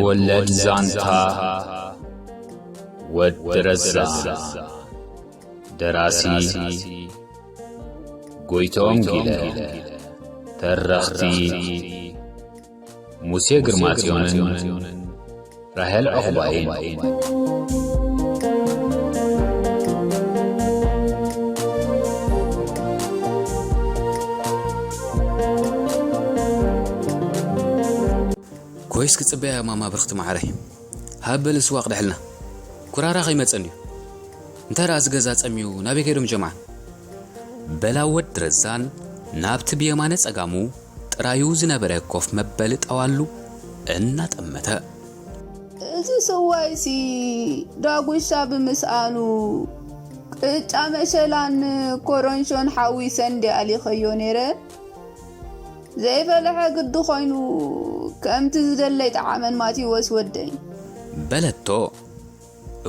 ወለድ ዛንታ ወዲ ረዛ። ደራሲ ጎይቶም ጊለ። ተረኽቲ ሙሴ ግርማጽዮንን ራሄል ዑቕባይን። ኮይስ ክጽበያ ማማ ብርኽቲ መዓረይ። ሃበል ስዋ ቅድሕልና። ኩራራ ከይመጸን እዩ። እንታይ ደኣ እዚ ገዛ ጸምዩ ናበይ ከይዶም ጀምዓ? በላ ወዲ ረዛን ናብቲ ብየማነ ጸጋሙ ጥራዩ ዝነበረ ኮፍ መበሊ ጠዋሉ እናጠመተ። እዚ ስዋይሲ ዳጉሻ ብምስኣኑ ቅጫ መሸላን ኮረንሾን ሓዊሰ እንዲ ኣሊኸዮ ነይረ። ዘይፈለሐ ግዲ ኮይኑ ከምቲ ዝደለይ ጠዓመን ማቴዎስ ወደይ። በለቶ።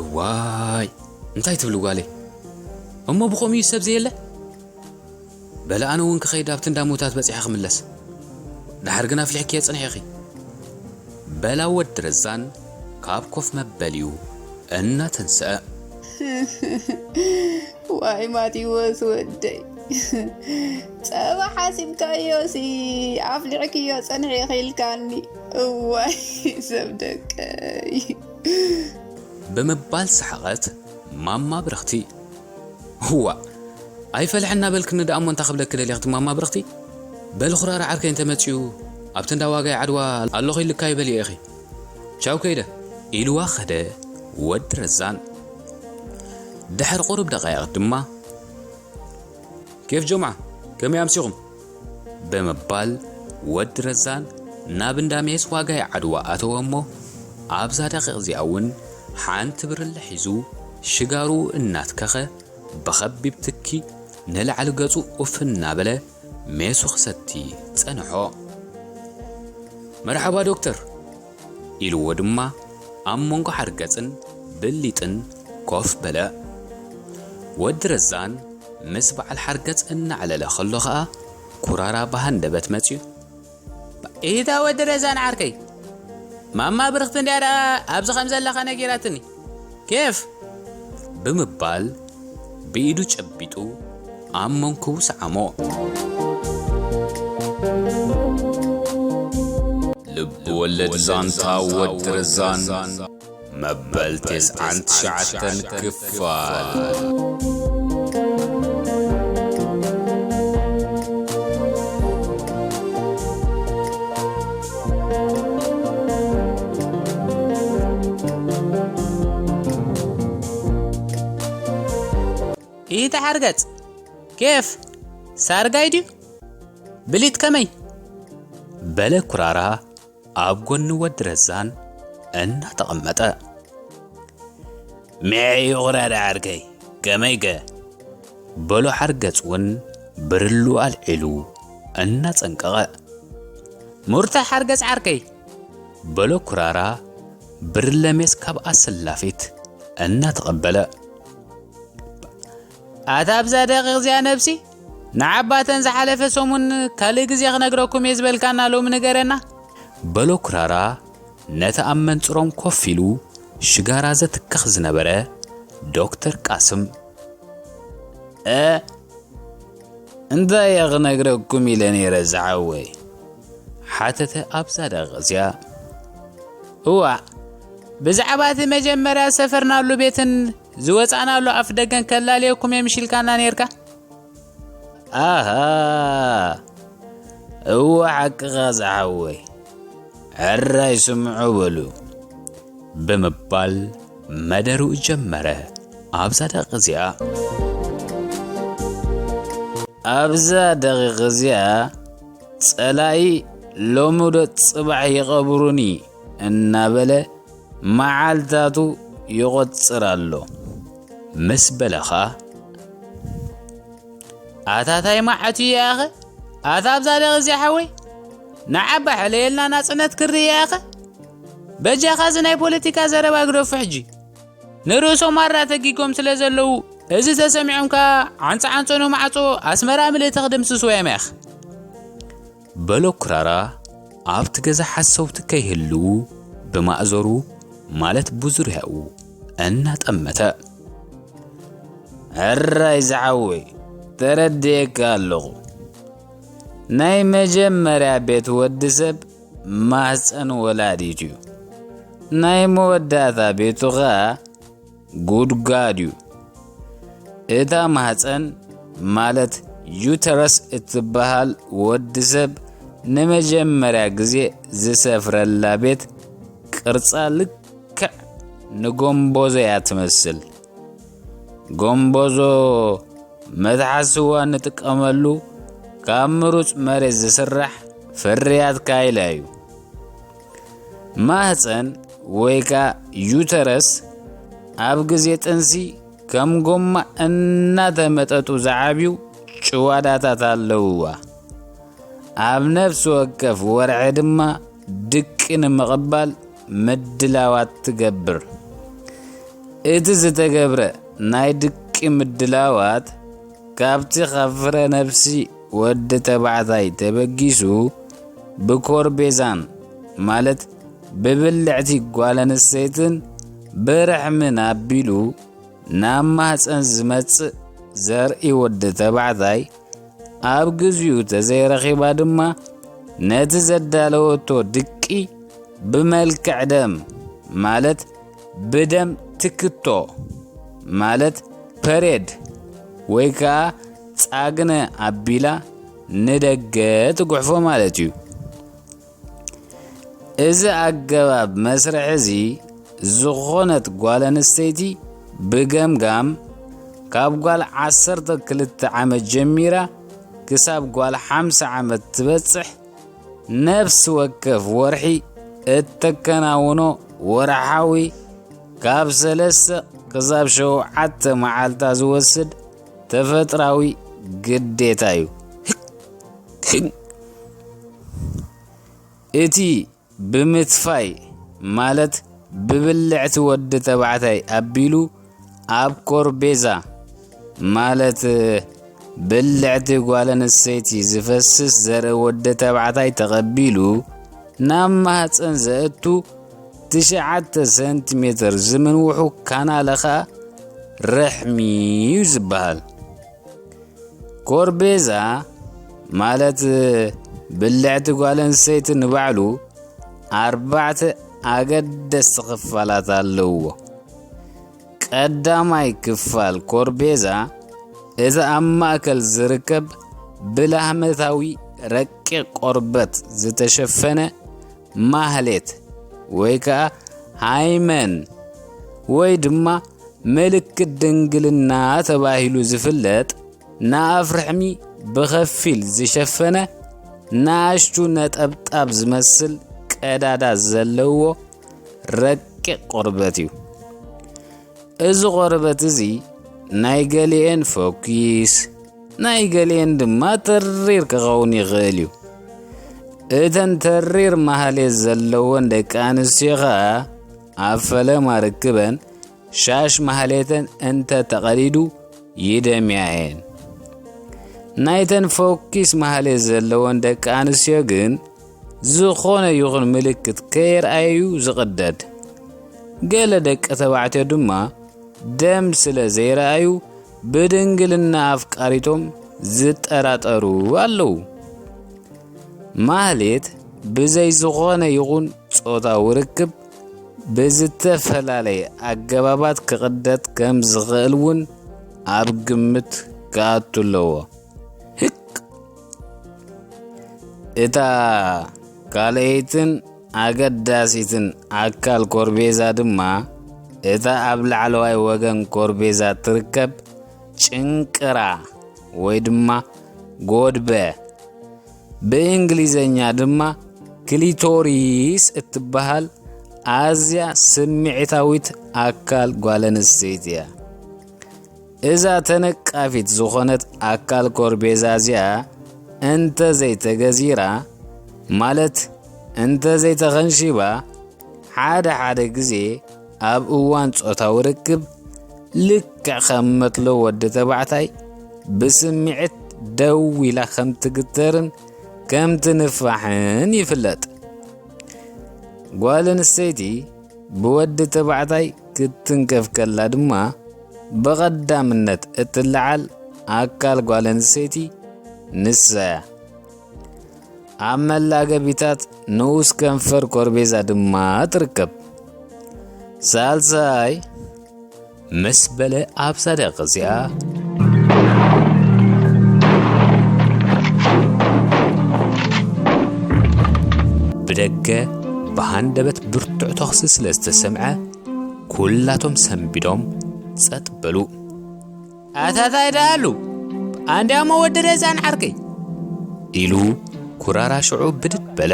እዋይ፣ እንታይ ትብሊ ጓለይ? እሞ ብኸምኡ እዩ ሰብ ዘየለ? በለ ኣነ እውን ክኸይድ ኣብቲ እንዳ ሞታት በጺሐ ክምለስ። ደሓር ግን ኣፍሊሕክዮ ጽንሒ ኢኺ። በላ ወዲ ረዛን ካብ ኮፍ መበሊኡ እናተንስአ። ዋይ ማቴዎስ ወደይ፣ ጸባ ሓሲብካዮሲ ኣፍሊሕክዮ ጽንሒ ኢኺ ኢልካኒ። እዋይ ሰብ ደቀይ። ብምባል ሰሓቐት ማማ ብርኽቲ። እዋ፣ ኣይፈልሐ እናበልክኒ ደኣ እሞ እንታይ ክብለኪ ደሊኽቲ ማማ ብርኽቲ? በሊ ኩራራ ዓርከይ እንተመጺኡ ኣብቲ እንዳ ዋጋይ ዓድዋ ኣለኹ ኢልካዮ በልዮ ኢኺ። ቻው ከይደ፣ ኢልዋ ኸደ ወዲ ረዛን። ድሕሪ ቁሩብ ደቓይቕ ድማ፣ ኬፍ ጀምዓ፣ ከመይ ኣምሲኹም? ብምባል ወዲ ረዛን ናብ እንዳ ሜስ ዋጋይ ዓድዋ ኣተወ እሞ፣ ኣብዛ ደቂቕ እዚኣ እውን ሓንቲ ብርለ ሒዙ ሽጋሩ እናትከኸ ብኸቢብ ትኪ ንላዕሊ ገጹ ኡፍ እናበለ ሜሱ ክሰቲ ጸንሖ። መርሓባ ዶክተር፣ ኢልዎ ድማ ኣብ መንጎ ሓርገጽን ብሊጥን ኮፍ በለ። ወዲ ረዛን ምስ በዓል ሓርገጽ እናዕለለ ከሎ ኸኣ ኩራራ ብሃንደበት መጺኡ። ኢታ ወዲ ረዛን ዓርከይ፣ ማማ ብርኽቲ እንድያ ደኣ ኣብዚ ከም ዘለኻ ነጊራትኒ። ኬፍ? ብምባል ብኢዱ ጨቢጡ ኣብ መንኩቡ ሰዓሞ። ልብ ወለድ ዛንታ ወዲ ረዛን መበል ተስዓን ትሽዓተን ክፋል። ኢታ ሓርገጽ፣ ኬፍ፣ ሳርጋይ ድዩ? ብሊጥ ከመይ? በለ ኩራራ ኣብ ጎኒ ወዲ ረዛን እናተቐመጠ። ሚዐ እዩ ኩራራ ዓርከይ፣ ከመይከ? በሎ ሓርገጽ እውን ብርሉ ኣልዒሉ እናጸንቀቐ። ሙርታ ሓርገጽ ዓርከይ፣ በሎ ኩራራ ብርለ ሜስ ካብ ኣሰላፊት እናተቐበለ። ኣታ ኣብዛ ደቂቕ እዚኣ ነብሲ፣ ንዓባተን ዝሓለፈ ሰሙን ካልእ ግዜ ክነግረኩም እየ ዝበልካና ሎሚ ንገረና። በሎ ኩራራ ነቲ ኣብ መንጽሮም ኮፍ ኢሉ ሽጋራ ዘትክኽ ዝነበረ ዶክተር ቃስም። እ፣ እንታይ እየ ክነግረኩም ኢለ ነይረ ዝሓወይ? ሓተተ ኣብዛ ደቂቕ እዚኣ። እዋእ፣ ብዛዕባ እቲ መጀመርያ ዝሰፈርናሉ ቤትን ዝወጻእናሉ ኣፍ ደገን ከላልየኩም እየ ምሽ ኢልካና ነይርካ። ኣሃ፣ እወ ሓቅኻ ዝሓወይ። ሕራይ ስምዑ በሉ። ብምባል መደርኡ ጀመረ። ኣብዛ ደቂቕ እዚኣ፣ ኣብዛ ደቂቕ እዚኣ ጸላኢ ሎሚ ዶ ጽባሕ ይቐብሩኒ እናበለ መዓልታቱ ይቖጽር ኣሎ። ምስ በለ ኸኣ፣ ኣታ ታይ መዓት እዩ ያኸ? ኣታ ኣብዛ ደቂ እዚኣ ሓወይ፣ ንዓባ ሕለየልና ናጽነት ክርኢ ያኸ? በጃኻ እዚ ናይ ፖለቲካ ዘረባ ግደፎ ሕጂ። ንርእሶም ማራ ተጊጎም ስለ ዘለዉ፣ እዚ ተሰሚዖም ከኣ ዓንጸ ዓንጸ ኖ ማዕጾ ኣስመራ ምልእቲ ክድምስስዎ እዮም ያኸ። በሎ ኩራራ ኣብቲ ገዛ ሓሰውቲ ከይህልዉ ብማእዘሩ ማለት ብዙርያኡ እናጠመተ። ሕራይ ዝሓወይ፣ ተረድኤካ ኣለኹ። ናይ መጀመርያ ቤት ወዲ ሰብ ማህፀን ወላዲት እዩ። ናይ መወዳእታ ቤቱ ኸኣ ጉድጓድ እዩ። እታ ማህፀን ማለት ዩተረስ እትበሃል ወዲ ሰብ ንመጀመርያ ግዜ ዝሰፍረላ ቤት ቅርጻ ልክዕ ንጎምቦዞ እያ ትመስል። ጎምቦዞ መትሓዚ ስዋ ንጥቀመሉ ካብ ምሩፅ መሬት ዝስራሕ ፍርያት ካይላ እዩ። ማህፀን ወይ ከኣ ዩተረስ ኣብ ግዜ ጥንሲ ከም ጎማ እናተመጠጡ ዝዓብዩ ጭዋዳታት ኣለውዋ። ኣብ ነፍሲ ወከፍ ወርሒ ድማ ድቂ ንምቕባል ምድላዋት ትገብር። እቲ ዝተገብረ ናይ ድቂ ምድላዋት ካብቲ ካብ ፍረ ነፍሲ ወዲ ተባዕታይ ተበጊሱ ብኮርቤዛን ማለት ብብልዕቲ ጓል ኣንስተይትን ብርሕምን ኣቢሉ ናብ ማህፀን ዝመጽእ ዘርኢ ወዲ ተባዕታይ ኣብ ግዚኡ ተዘይረኺባ ድማ ነቲ ዘዳለወቶ ድቂ ብመልክዕ ደም ማለት ብደም ትክቶ ማለት ፐሬድ ወይ ከኣ ጻግነ ኣቢላ ንደገ ትጉሕፎ ማለት እዩ። እዚ ኣገባብ መስርሕ እዚ ዝኾነት ጓል ኣንስተይቲ ብገምጋም ካብ ጓል ዓሰርተ ክልተ ዓመት ጀሚራ ክሳብ ጓል ሓምሳ ዓመት ትበጽሕ ነፍሲ ወከፍ ወርሒ እተከናውኖ ወርሓዊ ካብ ሰለስተ ክሳብ ሸውዓተ መዓልታ ዝወስድ ተፈጥራዊ ግዴታ እዩ። እቲ ብምትፋይ ማለት ብብልዕቲ ወዲ ተባዕታይ ኣቢሉ ኣብ ኮርቤዛ ማለት ብልዕቲ ጓል ኣንስተይቲ ዝፈስስ ዘርኢ ወዲ ተባዕታይ ተቐቢሉ ናብ ማህፀን ዘእቱ ትሽዓተ ሰንቲሜተር ዝምንውሑ ካናለ ኸኣ ርሕሚ እዩ ዝበሃል። ኮርቤዛ ማለት ብልዕቲ ጓል ኣንስተይቲ ንባዕሉ ኣርባዕተ ኣገደስቲ ክፋላት ኣለውዎ። ቀዳማይ ክፋል ኮርቤዛ እቲ ኣብ ማእከል ዝርከብ ብላህመታዊ ረቂቕ ቆርበት ዝተሸፈነ ማህሌት ወይ ከኣ ሃይመን ወይ ድማ ምልክት ድንግልና ተባሂሉ ዝፍለጥ ንኣፍ ርሕሚ ብኸፊል ዝሸፈነ ንኣሽቱ ነጠብጣብ ዝመስል ቀዳዳ ዘለዎ ረቂቕ ቆርበት እዩ። እዚ ቆርበት እዚ ናይ ገሊኤን ፈኲስ ናይ ገሊኤን ድማ ተሪር ክኸውን ይኽእል እዩ። እተን ተሪር ማህሌት ዘለወን ደቂ ኣንስትዮ ኸኣ ኣብ ፈለማ ርክበን ሻሽ ማህሌተን እንተ ተቐዲዱ ይደምያ እየን። ናይተን ፈኲስ ማህሌት ዘለወን ደቂ ኣንስትዮ ግን ዝኾነ ይኹን ምልክት ከየርኣዩ ዝቕደድ። ገለ ደቂ ተባዕትዮ ድማ ደም ስለ ዘይረኣዩ ብድንግልና ኣፍቃሪቶም ዝጠራጠሩ ኣለዉ። ማህሌት ብዘይ ዝኾነ ይኹን ጾታዊ ርክብ ብዝተፈላለየ ኣገባባት ክቕደድ ከም ዝኽእል እውን ኣብ ግምት ክኣቱ ኣለዎ። ህቅ እታ ካልኣይትን ኣገዳሲትን ኣካል ኮርቤዛ ድማ እታ ኣብ ላዕለዋይ ወገን ኮርቤዛ ትርከብ ጭንቅራ ወይ ድማ ጎድበ ብእንግሊዘኛ ድማ ክሊቶሪስ እትበሃል ኣዝያ ስምዒታዊት ኣካል ጓል ኣንስተይቲ እያ። እዛ ተነቃፊት ዝኾነት ኣካል ኮርቤዛ እዚኣ እንተ ዘይተገዚራ ማለት እንተ ዘይተኸንሺባ ሓደ ሓደ ግዜ ኣብ እዋን ጾታዊ ርክብ ልክዕ ከም መትሎ ወዲ ተባዕታይ ብስምዒት ደው ኢላ ከም ትግተርን ከም ትንፋሕን ይፍለጥ። ጓል ኣንስተይቲ ብወዲ ተባዕታይ ክትትንከፍ ከላ ድማ፣ ብቐዳምነት እትለዓል ኣካል ጓል ኣንስተይቲ ንሳ እያ። ኣብ መላገቢታት ንኡስ ከንፈር ኮርቤዛ ድማ ትርከብ። ሳልሳይ፣ ምስ በለ ኣብዛ ደቂቕ እዚኣ፣ ብደገ ብሃንደበት ብርቱዕ ተኹሲ ስለ ዝተሰምዐ፣ ኩላቶም ሰንቢዶም ጸጥ በሉ። ኣታ ታይ ደኣ ኣሉ? ኣንድያሞ ወዲ ረዛን ዓርከይ፣ ኢሉ ኩራራ ሽዑ ብድድ በለ።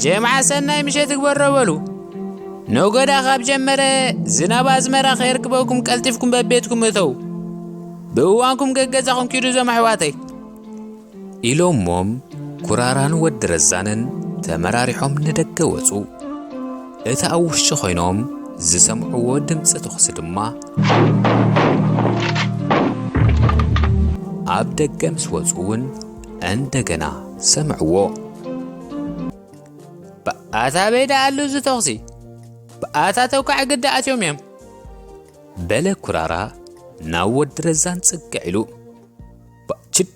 ጀምዓ ሰናይ ምሸት ግበሮ በሉ። ነጎዳ ካብ ጀመረ ዝናብ ኣዝመራ ከየርክበኩም ቀልጢፍኩም በቤትኩም እተው። ብእዋንኩም ገገዛኹም ኪዱ እዞም ኣሕዋተይ። ኢሎሞም ኩራራን ወዲ ረዛንን ተመራሪሖም ንደገ ወጹ። እቲ ኣብ ውሽጢ ኮይኖም ዝሰምዕዎ ድምጺ ተኹሲ ድማ ኣብ ደገ ምስ ወጹ እውን እንደገና ሰምዕዎ። ብኣታ በይ ደኣ ኣሉ እዚ ተኹሲ? ብኣታ ተኳዕ ግዲ ኣትዮም እዮም። በለ ኩራራ ናብ ወዲ ረዛን ጽግዕ ኢሉ። ባችድ!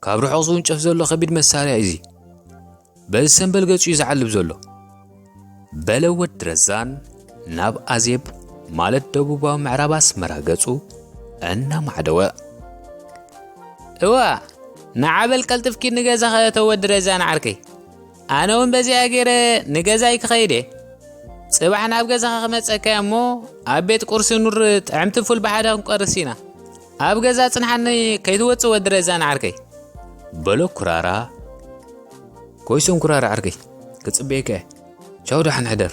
ካብ ርሑቕ ዝውንጨፍ ዘሎ ከቢድ መሳርያ እዩ እዚ። በዚ ሰምበል ገጹ እዩ ዝዓልብ ዘሎ። በለ ወዲ ረዛን ናብ ኣዜብ፣ ማለት ደቡባዊ ምዕራብ ኣስመራ ገጹ እናማዕደወ። እዋ፣ ንዓ በል ቀልጥፍኪ ንገዛኸ እቶ ወዲ ረዛን ዓርከይ። ኣነ እውን በዚኣ ገይረ ንገዛይ ክኸይድ እየ። ጽባሕ ናብ ገዛኻ ክመጸካ እየ እሞ፣ ኣብ ቤት ቁርሲ ኑር ጥዕምቲ ፉል ብሓደ ክንቆርስ ኢና። ኣብ ገዛ ጽንሓኒ ከይትወጽእ ወዲ ረዛን ዓርከይ። በሎ ኩራራ። ኮይሶም ኩራራ ዓርከይ፣ ክጽበየካ እየ። ቻው ደሓን ሕደር።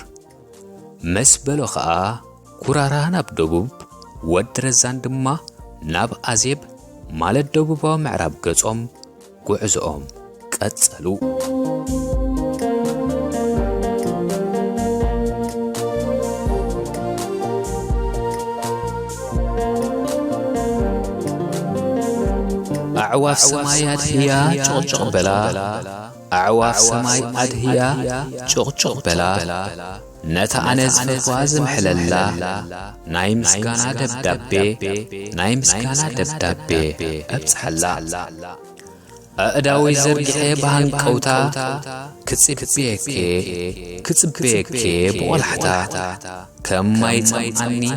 መስ በሎ ኸኣ ኩራራ ናብ ደቡብ፣ ወዲ ረዛን ድማ ናብ ኣዜብ፣ ማለት ደቡባዊ ምዕራብ ገጾም ጉዕዞኦም ቀጸሉ። ኣዕዋፍ ሰማይ ኣድህያ ጭቕጭቕ በላ፣ ኣዕዋፍ ሰማይ ኣድህያ ጭቕጭቕ በላ፣ ነታ ኣነ ዝፈትዋ ዝምሕለላ ናይ ምስጋና ደብዳቤ፣ ናይ ምስጋና ደብዳቤ ኣብጽሓላ። ኣእዳወይ ዘርጊሐ ብሃንቀውታ ክጽበየኬ፣ ክጽበየኬ ብቖላሕታ። ከም ማይ ጸምኣኒ፣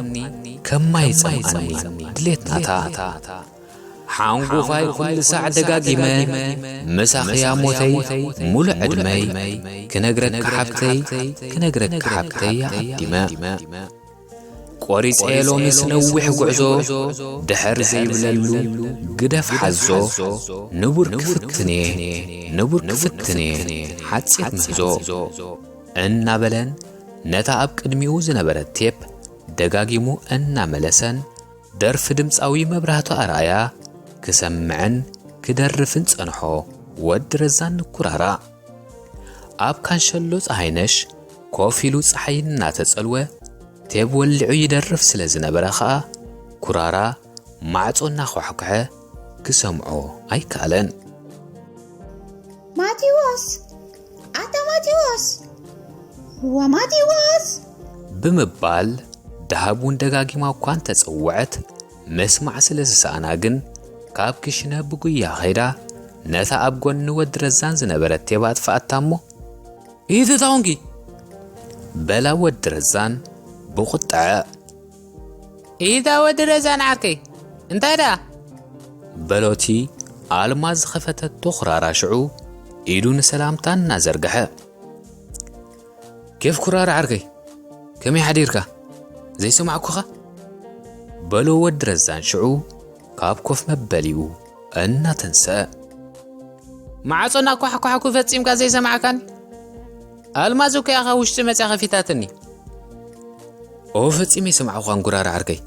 ከም ማይ ጸምኣኒ ድሌት ናታ። ሓንጎፋይ ኩሉ ሳዕ ደጋጊመ፣ ምሳኽያ ሞተይ ሙሉእ ዕድመይ፣ ክነግረካ ሓብተይ፣ ክነግረካ ሓብተይ ኣቐዲመ። ቆሪጸ ሎሚስ ነዊሕ ጉዕዞ ድሕር ዘይብለሉ ግደፍ ሓዞ፣ ንቡር ክፍትንየ፣ ንቡር ክፍትንየ፣ ሓጺር ምህዞ። እናበለን ነታ ኣብ ቅድሚኡ ዝነበረት ቴፕ ደጋጊሙ እናመለሰን ደርፊ ድምጻዊ መብራህቱ ኣርኣያ ክሰምዕን ክደርፍን ጸንሖ ወዲ ረዛን ንኩራራ። ኣብ ካንሸሎ ጸሃይነሽ ኮፍ ኢሉ ጸሓይ እናተጸልወ ቴብ ወሊዑ ይደርፍ ስለ ዝነበረ ኸኣ ኩራራ ማዕጾ እናኳሕኩሐ ክሰምዖ ኣይከኣለን። ማቴዎስ! ኣታ ማቴዎስ! ወማቴዎስ! ብምባል ደሃብ እውን ደጋጊማ እኳ እንተጸውዐት፣ ምስማዕ ስለ ዝሰኣና ግን፣ ካብ ክሽነ ብጉያ ኸይዳ፣ ነታ ኣብ ጎኒ ወዲ ረዛን ዝነበረት ቴባ ኣጥፍኣታ እሞ፣ ኢሂ እታ ኮንኪ! በላ ወዲ ረዛን ብቑጥዐ። ኢሂ እታ ወዲ ረዛን ዓርከይ፣ እንታይ ደኣ? በሎቲ ኣልማዝ ዝኸፈተቶ ኩራራ ሽዑ ኢዱ ንሰላምታ እናዘርግሐ። ኬፍ ኩራራ ዓርከይ፣ ከመይ ሓዲርካ? ዘይሰማዕኩኻ? በሎ ወዲ ረዛን ሽዑ ካብ ኮፍ መበሊኡ እናተንስአ። ማዕጾ እናኳሕኳሕኩ ፈጺምካ ዘይሰማዕካኒ? ኣልማዝ እኮ እያ ካብ ውሽጢ መጽያ ከፊታትኒ። ኦ፣ ፈጺመ ኣይሰማዕኩኻን ኩራራ ዓርከይ።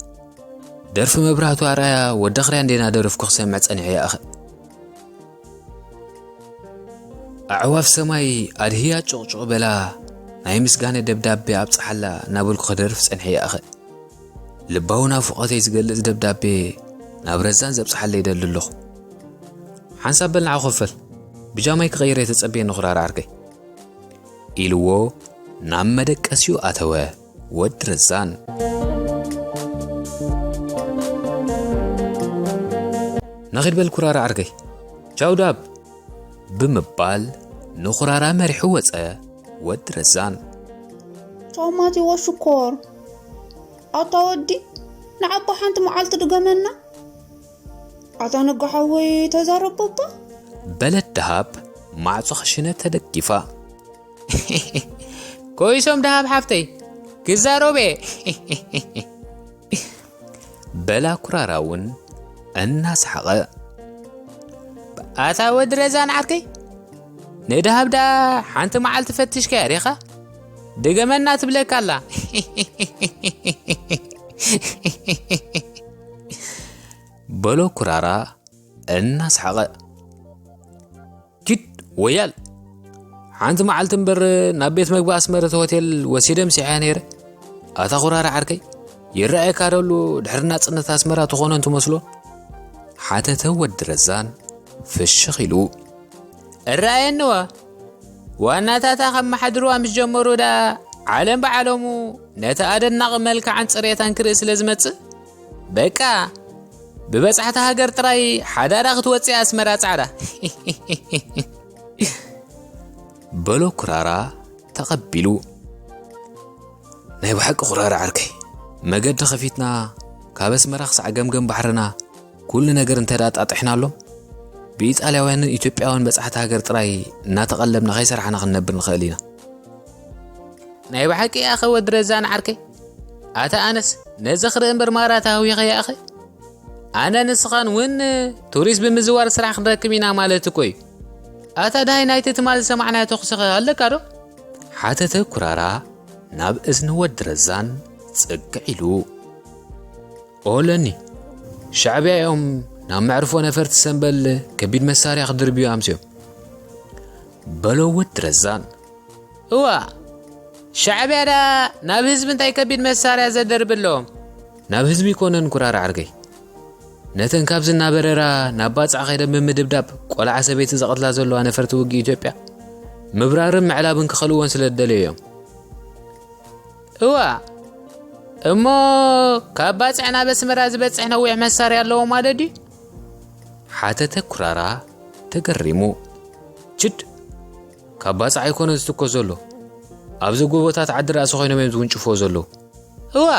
ደርፊ መብራህቱ ኣርኣያ ወዲ ኣኽርያ እንዴ እናደረፍኩ ክሰምዕ ጸኒሐ እየ ኣኸ። ኣዕዋፍ ሰማይ ኣድህያ ጭቕጭቕ በላ፣ ናይ ምስጋና ደብዳቤ ኣብጽሓላ እናበልኩ ክደርፍ ጸኒሐ እየ ኣኸ። ልባዊ ናፍቖተይ ዝገልጽ ደብዳቤ ናብ ረዛን ዘብጽሓለይ ይደሊ ኣለኹ። ሓንሳብ በል ንዓ ኮፈል፣ ብጃማይ ክቐይር እየ ተጸበየኒ ኩራራ ዓርከይ። ኢልዎ ናብ መደቀሲኡ ኣተወ ወዲ ረዛን። "ንኺድ በል ኩራራ ዓርከይ፣ ቻው ዳብ!" ብምባል ንኩራራ መሪሑ ወጸ ወዲ ረዛን። "ቻው ማቲዎ ሽኮር፣ ኣታ ወዲ፣ ንዓባ ሓንቲ መዓልቲ ድገመና። ኣታ ነጋ ሓወይ ተዛረቦ እባ!" በለት ደሃብ ማዕጾ ክሽነ ተደጊፋ። "ኮይሶም ደሃብ ሓፍተይ፣ ክዛረብ እየ!" በላ ኩራራ እውን እናሰሓቐ። "ኣታ ወዲ ረዛን ዓርከይ፣ ንደሃብ ደኣ ሓንቲ መዓልቲ ፈቲሽካያ ዲኻ? ድገመና ትብለካ ኣላ!" በሎ ኩራራ እናሰሓቐ። "ኪድ ወያል፣ ሓንቲ መዓልቲ እምበር ናብ ቤት መግቢ ኣስመረት ሆቴል ወሲደ ምሲሐያ ነይረ። ኣታ ኩራራ ዓርከይ፣ ይረኣየካ ደሉ ድሕሪ ናጽነት ኣስመራ ትኾኖን ትመስሎን?" ሓተተ ወዲ ረዛን ፍሽኽ ኢሉ። "እረኣየንዋ፣ ዋናታታ ከመሓድርዋ ምስ ጀመሩ ደኣ ዓለም ብዓለሙ ነቲ ኣደናቒ መልክዓን ጽሬታን ክርኢ ስለ ዝመጽእ፣ በቃ፣ ብበጻሕቲ ሃገር ጥራይ ሓዳራ ክትወጽእ ኣስመራ ጻዕዳ!" በሎ ኩራራ ተቐቢሉ። "ናይ ብሓቂ ኩራራ ዓርከይ፣ መገዲ ከፊትና ካብ ኣስመራ ክሳዕ ገምገም ባሕርና ኩሉ ነገር እንተ ደኣ ኣጣጢሕናሎም፣ ብኢጣልያውያንን ኢትዮጵያውያን በጻሕቲ ሃገር ጥራይ እናተቐለብና ከይሰራሕና ክንነብር ንኽእል ኢና።" "ናይ ብሓቂ ኢኻ ወዲ ረዛን ዓርከይ። ኣታ ኣነስ ነዚ ክርኢ እምበር ማራ ተሃዊኸ ይኣኸ። ኣነ ንስኻን እውን ቱሪስት ብምዝዋር ስራሕ ክንረክብ ኢና ማለት እኮ እዩ። ኣታ ደሃይ ናይቲ ትማል ዝሰማዕናዮ ተኹሲ ኸ ኣለካ ዶ?" ሓተተ ኩራራ ናብ እዝኒ ወዲ ረዛን ጽግዕ ኢሉ። "ኦለኒ፣ ሻዕብያ እዮም ናብ መዕርፎ ነፈርቲ ሰምበል ከቢድ መሳርያ ክድርብዩ ኣምስዮም።" በሎ ወዲ ረዛን። "እዋ፣ ሻዕብያ ደኣ ናብ ህዝቢ እንታይ ከቢድ መሳርያ ዘደርብ ኣለዎም?" "ናብ ህዝቢ ይኮነን ኩራራ ዓርከይ፣ ነተን ካብዚ እናበረራ ናብ ባጽዕ ከይደን ብምድብዳብ ቆልዓ ሰበይቲ ዘቐትላ ዘለዋ ነፈርቲ ውግእ ኢትዮጵያ ምብራርን ምዕላብን ክኸልእወን ስለ ዝደለዩ እዮም።" "እዋ፣ እሞ ካብ ባጽዕ ናብ ኣስመራ ዝበጽሕ ነዊሕ መሳርያ ኣለዎ ማለት ድዩ?" ሓተተ ኩራራ ተገሪሙ። "ችድ፣ ካብ ባጽዕ ኣይኮነን ዝትኮስ ዘሎ፣ ኣብዚ ጎቦታት ዓዲ ራእሲ ኮይኖም እዮም ዝውንጭፍዎ ዘለዉ።" "እዋ፣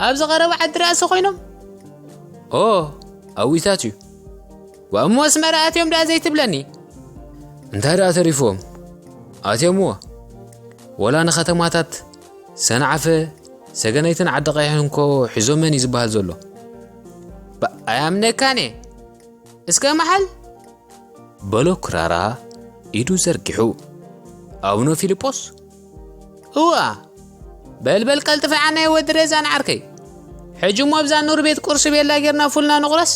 ኣብዚ ቀረባ ዓዲ ራእሲ ኮይኖም?" "ኦ፣ ኣብኡታት እዩ። ዋእሞ ኣስመራ ኣትዮም ደኣ ዘይትብለኒ?" "እንታይ ደኣ ተሪፍዎም? ኣትዮምዎ። ወላ ንኸተማታት ሰንዓፈ፣ ሰገነይትን ዓዲ ቀይሕን እኮ ሒዞመን እዩ ዝበሃል ዘሎ።" "ባ-፣ ኣያምነካን እየ። እስከ መሓል?" በሎ ክራራ ኢዱ ዘርጊሑ። "ኣቡነ ፊልጶስ?" "እዋ፣ በልበል ቀልጥፈ ዓናይ ወዲ ረዛን ዓርከይ። ሕጂ እሞ ኣብዛ ኑር ቤት ቁርሲ ቤላ ጌርና ፉልና ንቑረስ።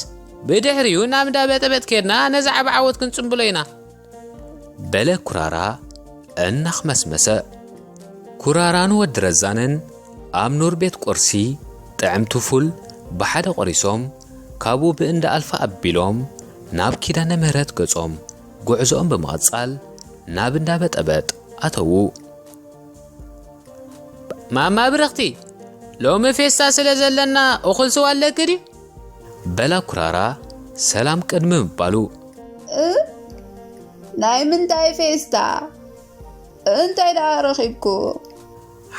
ብድሕሪኡ ናብ እንዳ በጠበጥ ኬድና ነዚ ዓቢ ዓወት ክንጽምብሎ ኢና።" በለ ኩራራ እናኽመስመሰ። ኩራራን ወዲ ረዛንን ኣብ ኑር ቤት ቁርሲ ጥዕምቲ ፉል ብሓደ ቆሪሶም፣ ካብኡ ብእንዳ ኣልፋ ኣቢሎም፣ ናብ ኪዳነ ምህረት ገጾም ጉዕዞኦም ብምቕጻል፣ ናብ እንዳ በጠበጥ ኣተዉ። "ማማ ብርኽቲ፣ ሎሚ ፌስታ ስለ ዘለና እኹል ስዋ ኣለኪ ድዩ?" በላ ኩራራ ሰላም ቅድሚ ምባሉ። "እ? ናይ ምንታይ ፌስታ? እንታይ ደኣ ረኺብኩ?"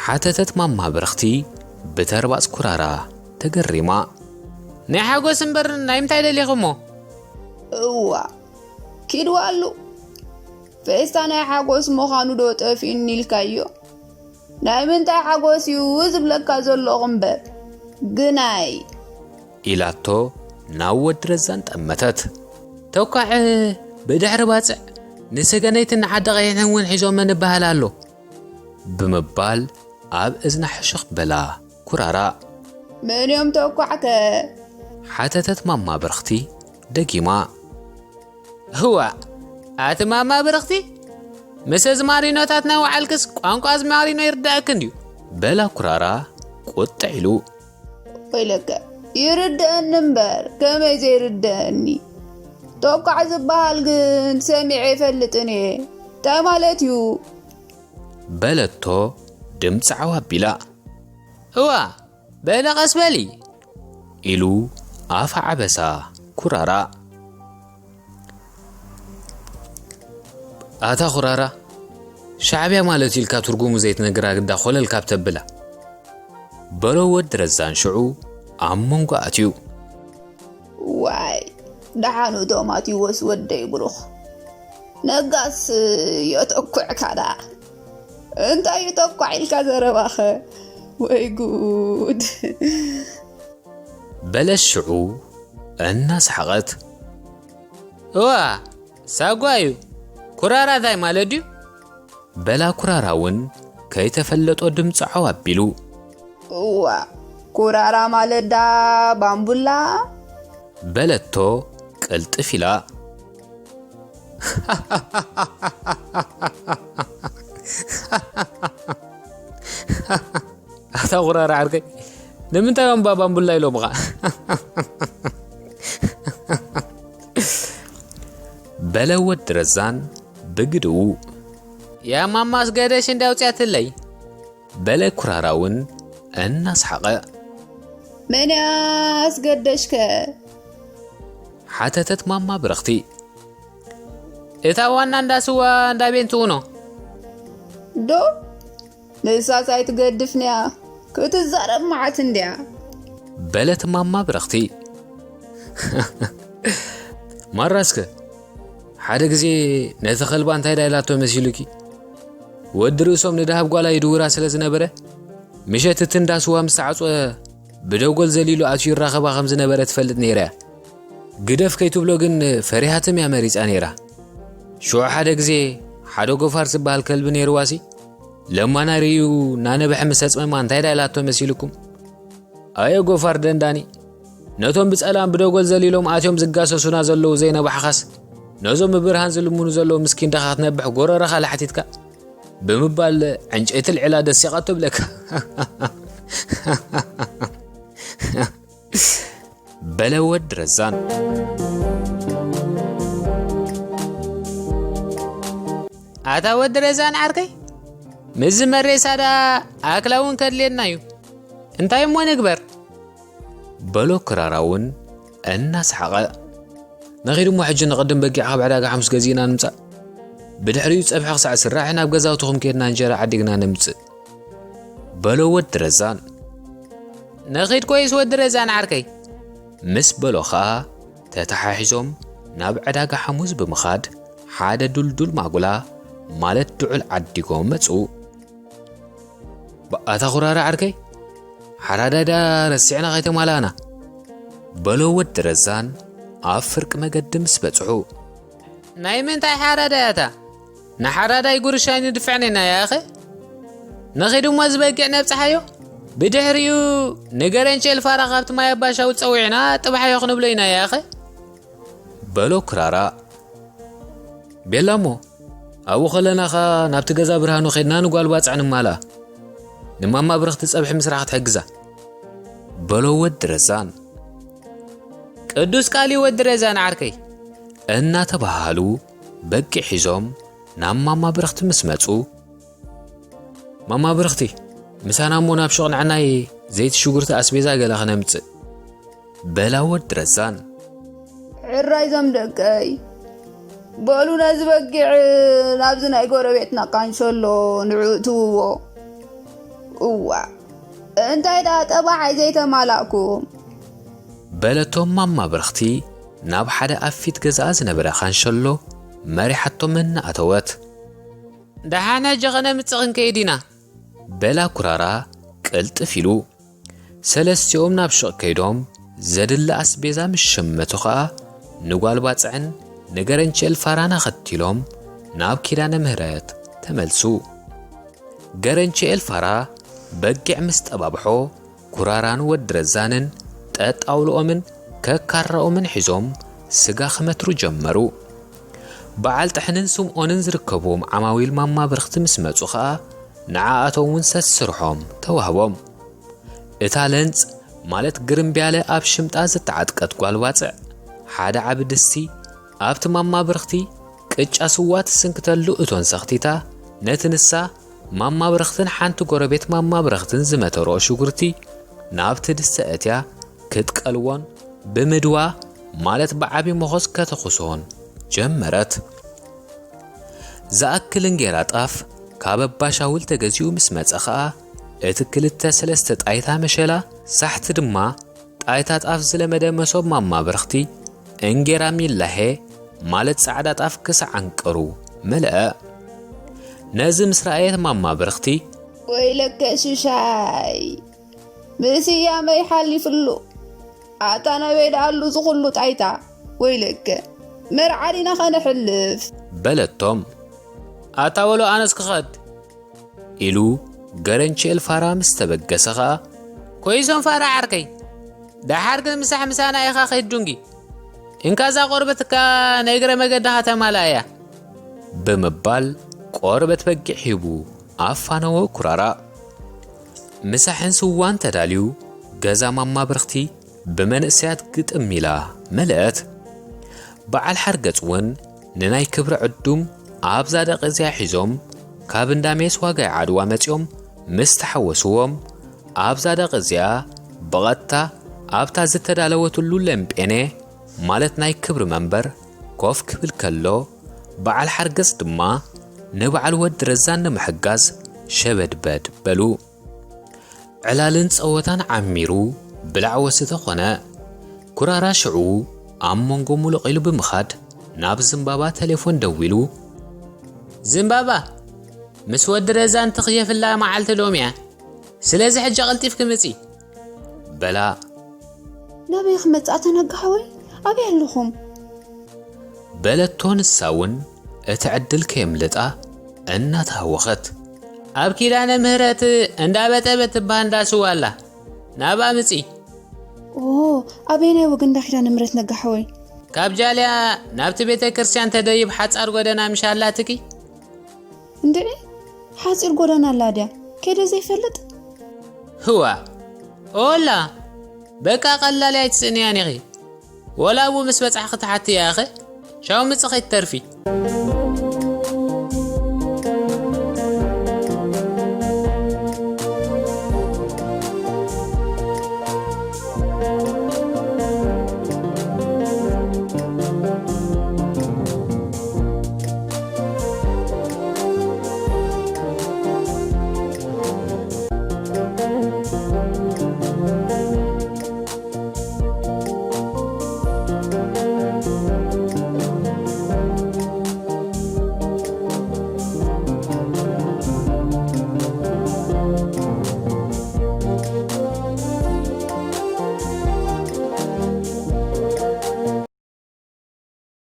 ሓተተት ማማ ብርኽቲ ብተርባጽ ኩራራ ተገሪማ። "ናይ ሓጎስ እምበር ናይ ምንታይ ደሊኺ እሞ?" "እዋ፣ ኪድ ዋሉ፣ ፌስታ ናይ ሓጎስ ምዃኑ ዶ ጠፊኡኒ ኢልካዮ? ናይ ምንታይ ሓጎስ እዩ ዝብለካ ዘለኹ እምበር፣ ግናይ?" ኢላቶ ናብ ወዲ ረዛን ጠመተት። "ተኳዕ ብድሕሪ ባጽዕ ንሰገነይትን ንዓዲ ቀይሕን እውን ሒዞመን እበሃል ኣሎ" ብምባል ኣብ እዝና ሕሽኽ በላ ኩራራ። "መን እዮም ተኳዕከ?" ሓተተት ማማ ብርኽቲ ደጊማ። "እዋእ፣ ኣቲ ማማ ብርኽቲ፣ ምስ እዚ ማሪኖታት ናይ ወዓልክስ ቋንቋ እዚ ማሪኖ ይርድኣክን ድዩ?" በላ ኩራራ ቁጥዕ ኢሉ። "ወይለከ፣ ይርድኣኒ እምበር ከመይ ዘይርድኣኒ? ተኳዕ ዝበሃል ግን ሰሚዐ ኣይፈልጥን እየ። እንታይ ማለት እዩ?" በለቶ ድምፂ ዓው ኣቢላ። እዋ፣ በለ ቀስ በሊ። ኢሉ ኣፍ ዓበሳ ኩራራ። ኣታ ኩራራ፣ ሻዕብያ ማለት ኢልካ ትርጉሙ ዘይትነግር ኣግዳ ኮለል ካብ ተብላ። በሎ ወዲ ረዛን ሽዑ ኣብ መንጎ ኣትዩ። ዋይ፣ ደሓኑ ዶ ማቴዎስ ወደይ ብሩኽ? ነጋስ የተኩዕካ ደኣ። እንታይ ይተኳዕ ኢልካ ዘረባኸ? ወይ ጉድ! በለት ሽዑ እናሰሓቐት። እዋ፣ ሳጓ እዩ። ኩራራ እንታይ ማለት ድዩ? በላ ኩራራ እውን ከይተፈለጦ ድምፂ ዓው ኣቢሉ። እዋ፣ ኩራራ ማለት ዳ ባምቡላ? በለቶ ቅልጥፍ ኢላ። ኣታ ኩራራ ዓርከይ፣ ንምንታይ እዮም ባምቡላ ኢሎምኻ? በለ ወዲ ረዛን ብግድኡ። ያ ማማ ኣስገደሽ እንዲ ኣውፅያትለይ። በለ ኩራራ እውን እናሰሓቐ። መን እያ ኣስገደሽከ? ሓተተት ማማ ብረኽቲ። እታ ዋና እንዳ ስዋ እንዳ ቤን ትውኖ። ዶ? ንሳስ ኣይትገድፍንያ፣ ክትዛረብ መዓት እንድያ። በለት ማማ ብረኽቲ። ማራስከ፣ ሓደ ግዜ ነቲ ከልባ እንታይ ዳ ኢላቶ መሲሉኪ? ወዲ ርእሶም ንደሃብ ጓላ ይድውራ ስለ ዝነበረ፣ ምሸት እቲ እንዳ ስዋ ምስ ተዓጽወ ብደጎል ዘሊሉ ኣትዩ ይራኸባ ከም ዝነበረ ትፈልጥ ነይራ እያ። ግደፍ ከይትብሎ ግን ፈሪሃትም እያ መሪጻ ነይራ። ሽዑ ሓደ ግዜ ሓደ ጎፋር ዝበሃል ከልቢ ነይርዋሲ፣ ለማና ርእዩ እናነበሐ ምስ ኣጽመማ እንታይ ዳ ኢላቶ መሲልኩም? ኣየ ጎፋር ደንዳኒ፣ ነቶም ብጸላም ብደጎል ዘሊሎም ኣትዮም ዝጋሰሱና ዘለዉ ዘይነባሕኻስ፣ ነዞም ብብርሃን ዝልምኑ ዘለዉ ምስኪን ድኻ ክትነብሕ ጎረረኻ ላሕቲትካ ብምባል ዕንጨይቲ ልዒላ ደሲቓቶ ብለካ። በለ ወዲ ረዛን። ኣታ ወዲ ረዛን ዓርከይ፣ ምስዚ መሬሳ ደኣ ኣክላ እውን ከድልየና እዩ። እንታይ እሞ ንግበር? በሎ ክራራ እውን እናሰሓቐ። ንኺድ እሞ ሕጂ ንቕድም በጊዕ ካብ ዕዳጋ ሓሙስ ገዚእና ንምጻእ። ብድሕሪኡ ጸብሒ ክሳዕ ስራሕ ናብ ገዛውትኹም ኬድና እንጀራ ዓዲግና ንምጽእ። በሎ ወዲ ረዛን። ንኺድ ኮይስ ወዲ ረዛን ዓርከይ? ምስ በሎ ኸኣ ተተሓሒዞም ናብ ዕዳጋ ሓሙዝ ብምኻድ ሓደ ዱልዱል ማጉላ ማለት ድዑል ዓዲጎም መጹ። ኣታ ኩራራ ዓርከይ፣ ሓራዳይ ደኣ ረሲዕና ከይተማላእና። በሎ ወዲ ረዛን ኣብ ፍርቂ መገዲ ምስ በጽሑ። ናይ ምንታይ ሓራዳይ ኣታ? ንሓራዳይ ጉርሻይ ንድፍዕን ኢና ያኸ? ንኺድ እሞ ዝበጊዕ ነብጽሓዮ። ብድሕሪኡ ንገረንቸ ኤልፋራ ካብቲ ማይ ኣባሻዊ ጸዊዕና ጥብሓዮ ክንብሎ ኢና ያኸ? በሎ ክራራ። ቤላ እሞ ኣብኡ ከለና ኸኣ ናብቲ ገዛ ብርሃኑ ኸድና ንጓል ባጽዕ ንማልኣ። ንማማ ብርኽቲ ጸብሒ ምስራሕ ክትሕግዛ። በሎ ወዲ ረዛን። ቅዱስ ቃል እዩ ወዲ ረዛን ዓርከይ። እናተባሃሉ በጊዕ ሒዞም ናብ ማማ ብርኽቲ ምስ መጹ። ማማ ብርኽቲ፣ ምሳና እሞ ናብ ሹቕ ንዕናይ ዘይቲ ሽጉርቲ ኣስቤዛ ገለ ኸነምጽእ። በላ ወዲ ረዛን። ሕራይ ዞም ደቀይ፣ በሉ ነዚ በጊዕ ናብዚ ናይ ጎረቤትና ካንሸሎ ንዕኡ እትውዎ። እዋ፣ እንታይ ደኣ ጠባሓይ ዘይተማላእኩም? በለቶም ማማ ብርኽቲ ናብ ሓደ ኣብ ፊት ገዛኣ ዝነበረ ካንሸሎ መሪሓቶም እናኣተወት። ደሓን ሕጂ ኸነምጽእ ክንከይድ ኢና። በላ ኩራራ ቅልጥፍ ኢሉ። ሰለስቲኦም ናብ ሹቕ ከይዶም ዘድሊ ኣስቤዛ ምስ ሸመቱ ኸኣ ንጓል ባጽዕን ንገረንቸ ኤልፋራን ኣኸቲሎም ናብ ኪዳነ ምህረት ተመልሱ። ገረንቸ ኤልፋራ በጊዕ ምስ ጠባብሖ ኩራራን ወዲ ረዛንን ጠጣውልኦምን ከካራኦምን ሒዞም ስጋ ክመትሩ ጀመሩ። በዓል ጥሕንን ስምኦንን ዝርከብዎም ዓማዊል ማማ ብርኽቲ ምስ መጹ ኸኣ ንዓኣቶም እውን ሰስርሖም ተዋህቦም። እታ ለንጽ ማለት ግርምብያለ ኣብ ሽምጣ ዝተዓጥቀት ጓል ባጽዕ ሓደ ዓቢ ድስቲ ኣብቲ ማማ ብርኽቲ ቅጫ ስዋ ትስንክተሉ እቶን ሰኽቲታ ነቲ ንሳ ማማ ብርኽትን ሓንቲ ጎረቤት ማማ ብርኽትን ዝመተርኦ ሽጉርቲ ናብቲ ድስቲ ኣእትያ ክትቀልዎን ብምድዋ ማለት ብዓቢ መኾስ ከተኹስዎን ጀመረት። ዝኣክል እንጌራ ጣፍ ካብ ኣባሻውል ተገዚኡ ምስ መጸ ኸኣ እቲ ክልተ ሰለስተ ጣይታ መሸላ ሳሕቲ ድማ ጣይታ ጣፍ ዝለመደ መሶብ ማማ ብርኽቲ እንጌራ ሚላሄ ማለት ጻዕዳ ጣፍ ክሳዕ ዓንቀሩ መለኣ። ነዚ ምስ ረኣየት ማማ ብርኽቲ ወይለከ ሽሻይ ብስያመይ ሓሊፍሉ ኣታ ናበይ ደኣሉ ዝኹሉ ጣይታ ወይለከ መርዓ ዲና ኸነሕልፍ በለቶም። ኣታ በሎ ኣነስ ክኸድ ኢሉ ገረንችኤል ፋራ ምስ ተበገሰ ኸኣ ኮይሶም ፋራ ዓርከይ ደሓር ግን ምሳሕ ምሳና ኢኻ ኸይድ ዱንጊ እንካዛ ቆርበትካ ናይ እግረ መገድኻ ተማልኣያ ብምባል ቆርበት በጊዕ ሂቡ ኣፋነወ ኩራራ። ምሳሕን ስዋን ተዳልዩ ገዛ ማማ ብርኽቲ ብመንእሰያት ግጥም ኢላ መለአት። በዓል ሓርገጽ እውን ንናይ ክብሪ ዕዱም ኣብዛ ደቂ እዚኣ ሒዞም ካብ እንዳ ሜስ ዋጋይ ዓድዋ መጺኦም ምስ ተሓወስዎም ኣብዛ ደቂ እዚኣ ብቐጥታ ኣብታ ዝተዳለወትሉ ለምጴኔ ማለት ናይ ክብሪ መንበር ኮፍ ክብል ከሎ በዓል ሓርገጽ ድማ ንበዓል ወዲ ረዛን ንምሕጋዝ ሸበድበድ በሉ። ዕላልን ጸወታን ዓሚሩ ብላዕ ወስተ ኾነ። ኩራራ ሽዑ ኣብ መንጎ ሙሉቕ ኢሉ ብምኻድ ናብ ዝምባባ ቴሌፎን ደዊሉ ዝምባባ ምስ ወዲ ረዛን ትኽየፍላ መዓልቲ ሎሚ እያ ስለዚ ሕጂ ቀልጢፍኪ ምጺ በላ። ናበይ ክመጽእ ኣተነጋሓወይ ኣበይ ኣለኹም? በለቶ ንሳ እውን እቲ ዕድል ከየምልጣ እናተሃወኸት። ኣብ ኪዳነ ምህረት እንዳበጠበት ትበሃል እንዳስዋ ኣላ ናብኣ ምጺ። ኦ ኣበየናይ ወገን እንዳ ኪዳነ ምህረት ነጋሓወይ? ካብ ጃልያ ናብቲ ቤተ ክርስቲያን ተደይብ ሓጻር ጎደና ምሻላትኪ? እንድዒ ሓጺር ጎደና ኣላ ድያ ከይደ ዘይፈልጥ? ህዋ ኦላ በቃ ቀላል ኣይትስእንያን ኢኺ። ወላ ኣብኡ ምስ በጻሕኺ ትሓትያ ኢኺ ሻው ምጽ ከይትተርፊ።